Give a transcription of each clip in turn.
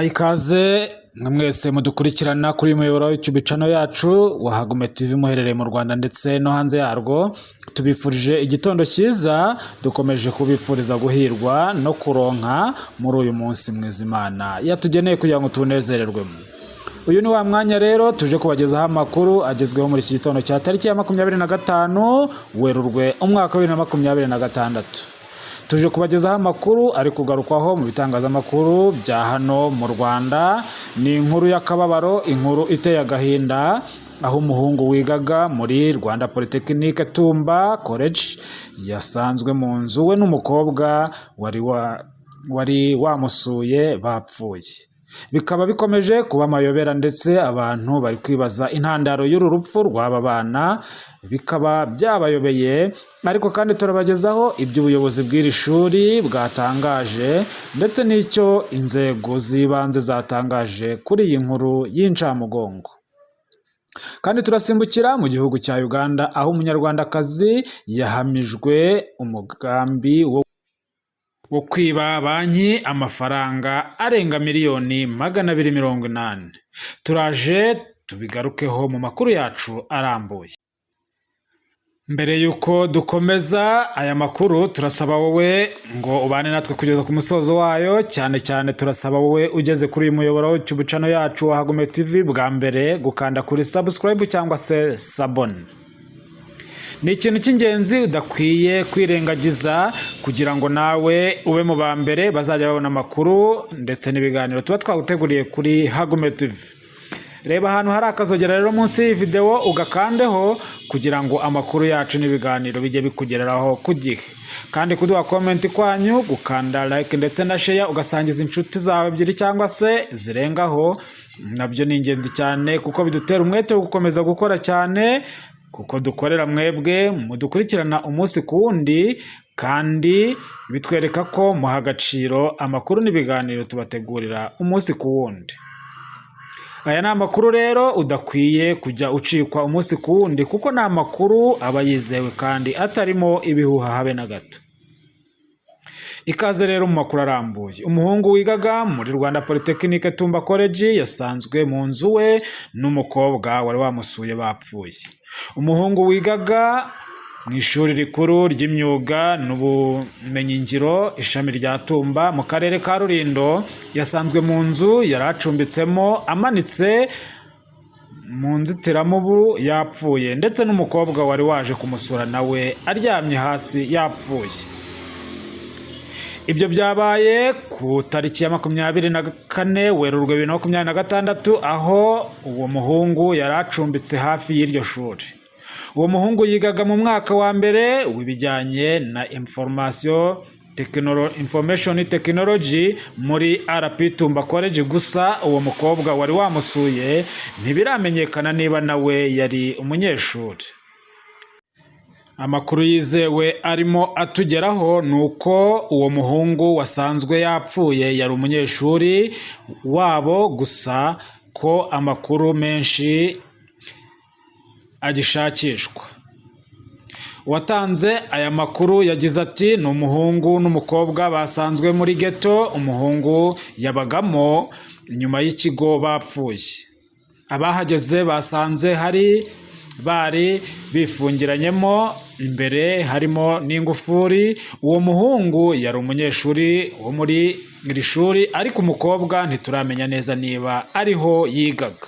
Ikaze mwe mwese mudukurikirana kuri uyu muyoboro wa YouTube channel yacu wa Hagume TV, muherereye mu Rwanda ndetse no hanze yarwo. Tubifurije igitondo cyiza, dukomeje kubifuriza guhirwa no kuronka muri uyu munsi mwiza Imana yatugeneye kugira ngo tuwunezererwemo. Uyu ni wa mwanya rero tuje kubagezaho amakuru agezweho muri iki gitondo cya tariki ya 25 Werurwe umwaka wa 2026. Tuje kubagezaho amakuru ari kugarukwaho mu bitangazamakuru bya hano mu Rwanda. Ni inkuru y'akababaro, inkuru iteye agahinda, aho umuhungu wigaga muri Rwanda Polytechnic Tumba College yasanzwe mu nzu we n'umukobwa wari wamusuye bapfuye, bikaba bikomeje kuba amayobera, ndetse abantu bari kwibaza intandaro y'uru rupfu rw'aba bana, bikaba byabayobeye. Ariko kandi turabagezaho iby'ubuyobozi bw'iri shuri bwatangaje ndetse n'icyo inzego z'ibanze zatangaje kuri iyi nkuru y'incamugongo. Kandi turasimbukira mu gihugu cya Uganda, aho Umunyarwandakazi yahamijwe umugambi wo kwiba banki amafaranga arenga miliyoni 280. Turaje tubigarukeho mu makuru yacu arambuye. Mbere y'uko dukomeza aya makuru, turasaba wowe ngo ubane natwe kugeza ku musozo wayo. Cyane cyane turasaba wowe ugeze kuri uyu muyoboro wa channel yacu wa Hagume TV bwa mbere gukanda kuri subscribe cyangwa se s'abonner. Ni ikintu cy'ingenzi udakwiye kwirengagiza kugira ngo nawe ube mu ba mbere bazajya babona amakuru ndetse n'ibiganiro tuba twaguteguriye kuri Hagume TV. Reba ahantu hari akazogera rero munsi y'iyi videwo, ugakandeho kugira ngo amakuru yacu n'ibiganiro bijye bikugereraho ku gihe. Kandi kuduha comment kwanyu, gukanda like ndetse na share, ugasangiza inshuti zawe ebyiri cyangwa se zirengaho, nabyo ni ingenzi cyane kuko bidutera umwete wo gukomeza gukora cyane, kuko dukorera mwebwe mudukurikirana umunsi ku wundi, kandi bitwereka ko muha agaciro amakuru n'ibiganiro tubategurira umunsi ku wundi. Aya ni amakuru rero udakwiye kujya ucikwa umunsi ku wundi, kuko ni amakuru aba yizewe kandi atarimo ibihuha habe na gato. Ikaze rero mu makuru arambuye. Umuhungu wigaga muri Rwanda Polytechnic Tumba College yasanzwe mu nzu we n'umukobwa wari wamusuye bapfuye. Umuhungu wigaga mu ishuri rikuru ry'imyuga n'ubumenyingiro, ishami rya Tumba mu karere ka Rulindo, yasanzwe mu nzu yari acumbitsemo amanitse mu nzitiramubu yapfuye, ndetse n'umukobwa wari waje kumusura nawe aryamye hasi yapfuye. Ibyo byabaye ku tariki ya 24 Werurwe 2026, aho uwo muhungu yari acumbitse hafi y'iryo shuri. Uwo muhungu yigaga mu mwaka wa mbere w'ibijyanye na information technology muri RP Tumba College. Gusa uwo mukobwa wari wamusuye ntibiramenyekana niba nawe yari umunyeshuri. Amakuru yizewe arimo atugeraho ni uko uwo muhungu wasanzwe yapfuye yari umunyeshuri wabo, gusa ko amakuru menshi agishakishwa. Uwatanze aya makuru yagize ati: "Ni umuhungu n'umukobwa basanzwe muri geto umuhungu yabagamo inyuma y'ikigo bapfuye. Abahageze basanze hari bari bifungiranyemo imbere, harimo n'ingufuri. Uwo muhungu yari umunyeshuri wo muri iri shuri, ariko umukobwa ntituramenya neza niba ariho yigaga."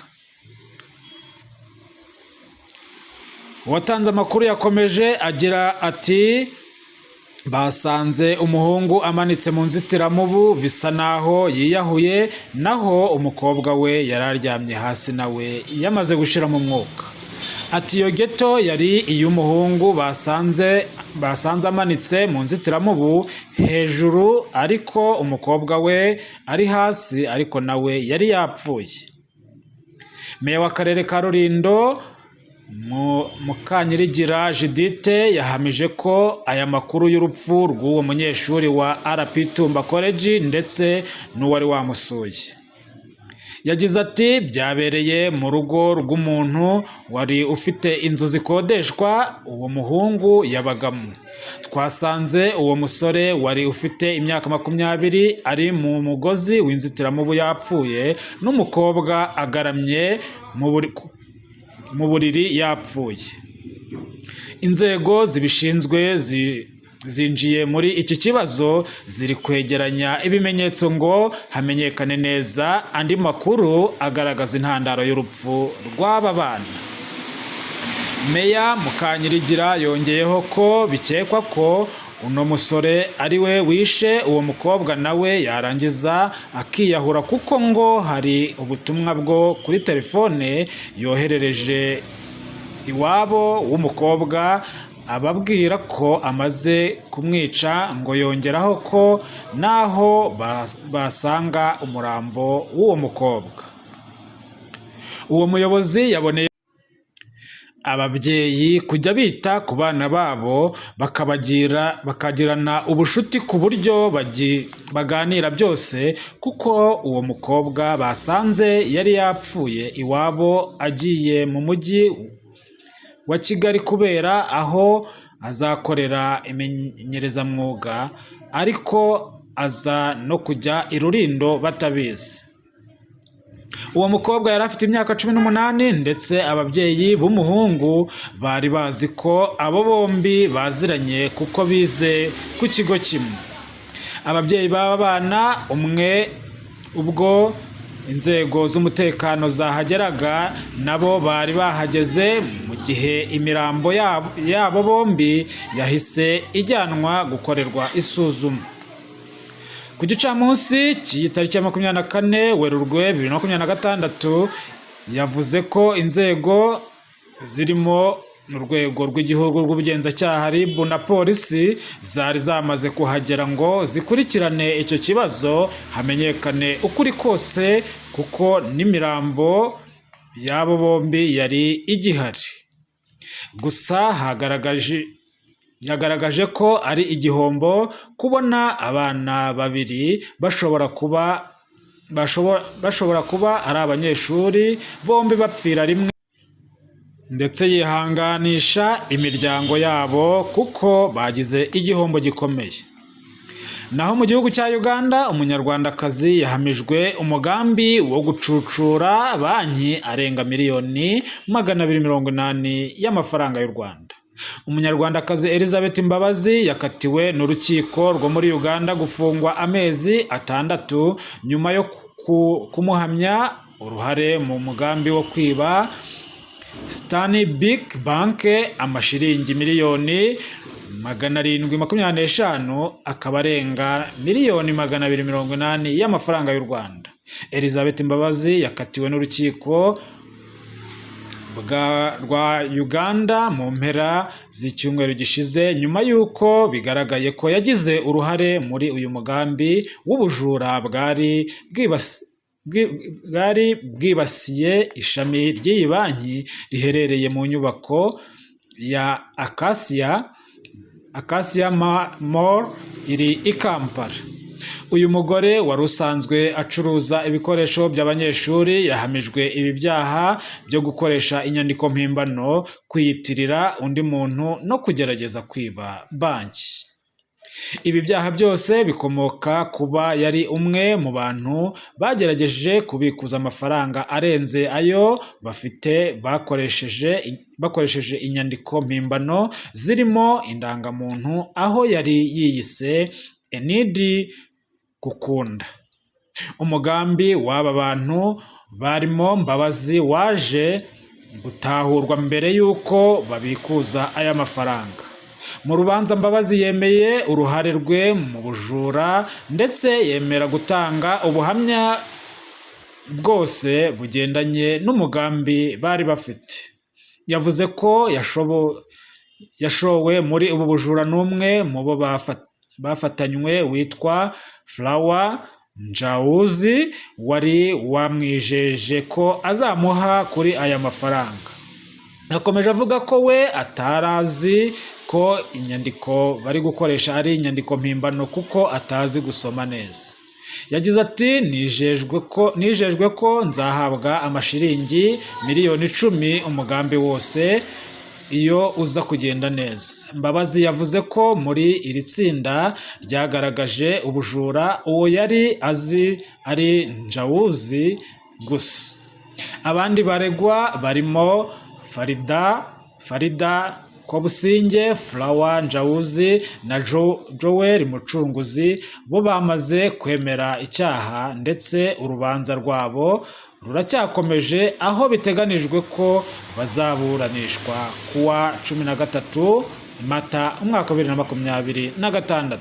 Uwatanze amakuru yakomeje agira ati: "Basanze umuhungu amanitse mu nzitiramubu bisa naho yiyahuye, naho umukobwa we yari aryamye hasi nawe yamaze gushira mu mwuka." Ati: "Iyo geto yari iy'umuhungu basanze amanitse mu nzitiramubu hejuru, ariko umukobwa we ari hasi, ariko nawe yari yapfuye." Meya w'akarere ka Rulindo, Mukanyirigira Judith, yahamije ko aya makuru y'urupfu rw'uwo munyeshuri wa RP Tumba College ndetse n'uwari wamusuye. Yagize ati: "Byabereye mu rugo rw'umuntu wari ufite inzu zikodeshwa uwo muhungu yabagamo." Twasanze uwo musore wari ufite imyaka 20 ari mu mugozi w'inzitiramubu yapfuye, n'umukobwa agaramye mu buriri yapfuye. Inzego zibishinzwe zinjiye muri iki kibazo, ziri kwegeranya ibimenyetso ngo hamenyekane neza andi makuru agaragaza intandaro y'urupfu rw'aba bana. Meya Mukanyirigira yongeyeho ko bikekwa ko uno musore ari we wishe uwo mukobwa, nawe yarangiza akiyahura, kuko ngo hari ubutumwa bwo kuri telefone yoherereje iwabo w'umukobwa ababwira ko amaze kumwica, ngo yongeraho ko n'aho basanga umurambo w'uwo mukobwa. Uwo muyobozi yaboneye ababyeyi kujya bita ku bana babo, bakabagira bakagirana ubushuti ku buryo baganira byose, kuko uwo mukobwa basanze yari yapfuye iwabo agiye mu mujyi wa Kigali kubera aho azakorera imenyerezamwuga, ariko aza no kujya i Rulindo batabizi. Uwo mukobwa yari afite imyaka 18, ndetse ababyeyi b'umuhungu bari bazi ko abo bombi baziranye kuko bize ku kigo kimwe. Ababyeyi b'aba bana umwe, ubwo inzego z'umutekano zahageraga, nabo bari bahageze, mu gihe imirambo yabo bombi yahise ijyanwa gukorerwa isuzuma. Ku gicamunsi cy'iyi tariki ya 24 Werurwe 2026, yavuze ko inzego zirimo Urwego rw'Igihugu rw'Ubugenzacyaha, RIB, na polisi zari zamaze kuhagera ngo zikurikirane icyo kibazo, hamenyekane ukuri kose, kuko n'imirambo y'abo bombi yari igihari. Gusa hagaragaje yagaragaje ko ari igihombo kubona abana babiri bashobora kuba ari abanyeshuri bombi bapfira rimwe, ndetse yihanganisha imiryango yabo kuko bagize igihombo gikomeye. Naho mu gihugu cya Uganda, Umunyarwandakazi yahamijwe umugambi wo gucucura banki arenga miliyoni 280 y'amafaranga y'u Rwanda. Umunyarwandakazi Elizabeth Mbabazi yakatiwe n'urukiko rwo muri Uganda gufungwa amezi 6 nyuma yo kumuhamya uruhare mu mugambi wo kwiba Stanbic Bank amashiringi miliyoni 725, akaba arenga miliyoni 280 y'amafaranga y'u Rwanda. Elizabeth Mbabazi yakatiwe n'urukiko rwa Uganda mu mpera z'icyumweru gishize, nyuma y'uko bigaragaye ko yagize uruhare muri uyu mugambi w'ubujura bwari bwibasiye ishami ry'iyi banki riherereye mu nyubako ya Acacia Mall iri i Kampala. Uyu mugore wari usanzwe acuruza ibikoresho by'abanyeshuri yahamijwe ibi byaha byo gukoresha inyandiko mpimbano, kwiyitirira undi muntu no kugerageza kwiba banki. Ibi byaha byose bikomoka kuba yari umwe mu bantu bagerageje kubikuza amafaranga arenze ayo bafite bakoresheje inyandiko mpimbano zirimo indangamuntu, aho yari yiyise Enid Gukunda. Umugambi w'aba bantu barimo Mbabazi waje gutahurwa mbere y'uko babikuza aya mafaranga. Mu rubanza, Mbabazi yemeye uruhare rwe mu bujura, ndetse yemera gutanga ubuhamya bwose bugendanye n'umugambi bari bafite. Yavuze ko yashowe muri ubu bujura n'umwe mu bo bafatanywe witwa Flower Njawuzi, wari wamwijeje ko azamuha kuri aya mafaranga. Yakomeje avuga ko we atari azi ko inyandiko bari gukoresha ari inyandiko mpimbano kuko atazi gusoma neza. Yagize ati: "Nijejwe ko nzahabwa amashiringi miliyoni 10 umugambi wose Iyo uza kugenda neza. Mbabazi yavuze ko muri iri tsinda ryagaragaje ubujura uwo yari azi ari Njawuzi gusa. Abandi baregwa barimo Farida Kobusinge, Flower Njawuzi na Joel Mucunguzi, bo bamaze kwemera icyaha ndetse urubanza rwabo ruracyakomeje, aho biteganijwe ko bazaburanishwa kuwa 13 Mata umwaka wa 2026.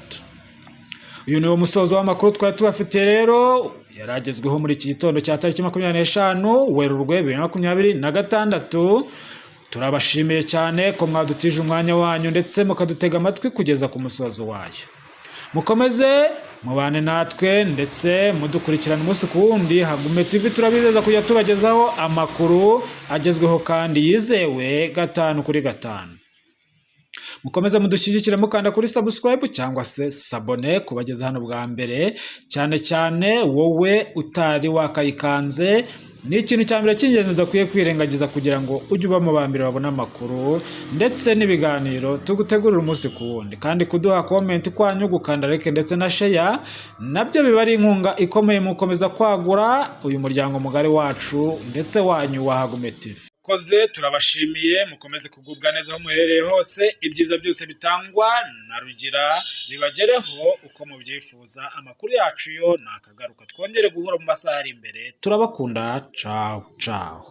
Uyu ni wo musozo w'amakuru twari tubafitiye rero, yari agezweho muri iki gitondo cya tariki 25 Werurwe 2026. Turabashimiye cyane ko mwadutije umwanya wanyu ndetse mukadutega amatwi kugeza ku musozo wayo. Mukomeze mubane natwe ndetse mudukurikirana umunsi ku wundi. Hagume TV turabizeza kujya tubagezaho amakuru agezweho kandi yizewe gatanu kuri gatanu. Mukomeze mudushyigikire mukanda kuri subscribe cyangwa se s'abonner kubageza hano bwa mbere, cyane cyane wowe utari wakayikanze. Ni ikintu cya mbere cy'ingenzi udakwiye kwirengagiza kugira ngo ujye uba mu ba mbere babona amakuru ndetse n'ibiganiro tugutegurira umunsi ku wundi. Kandi kuduha comment kwanyu, gukanda like ndetse na share, nabyo biba ari inkunga ikomeye mu gukomeza kwagura uyu muryango mugari wacu ndetse wanyu wa Hagume TV. Koze turabashimiye, mukomeze kugubwa neza aho muherereye hose. Ibyiza byose bitangwa na Rugira bibagereho uko mubyifuza. Amakuru yacu yo ni akagaruka, twongere guhura mu masaha ari imbere. Turabakunda, cawu cawu.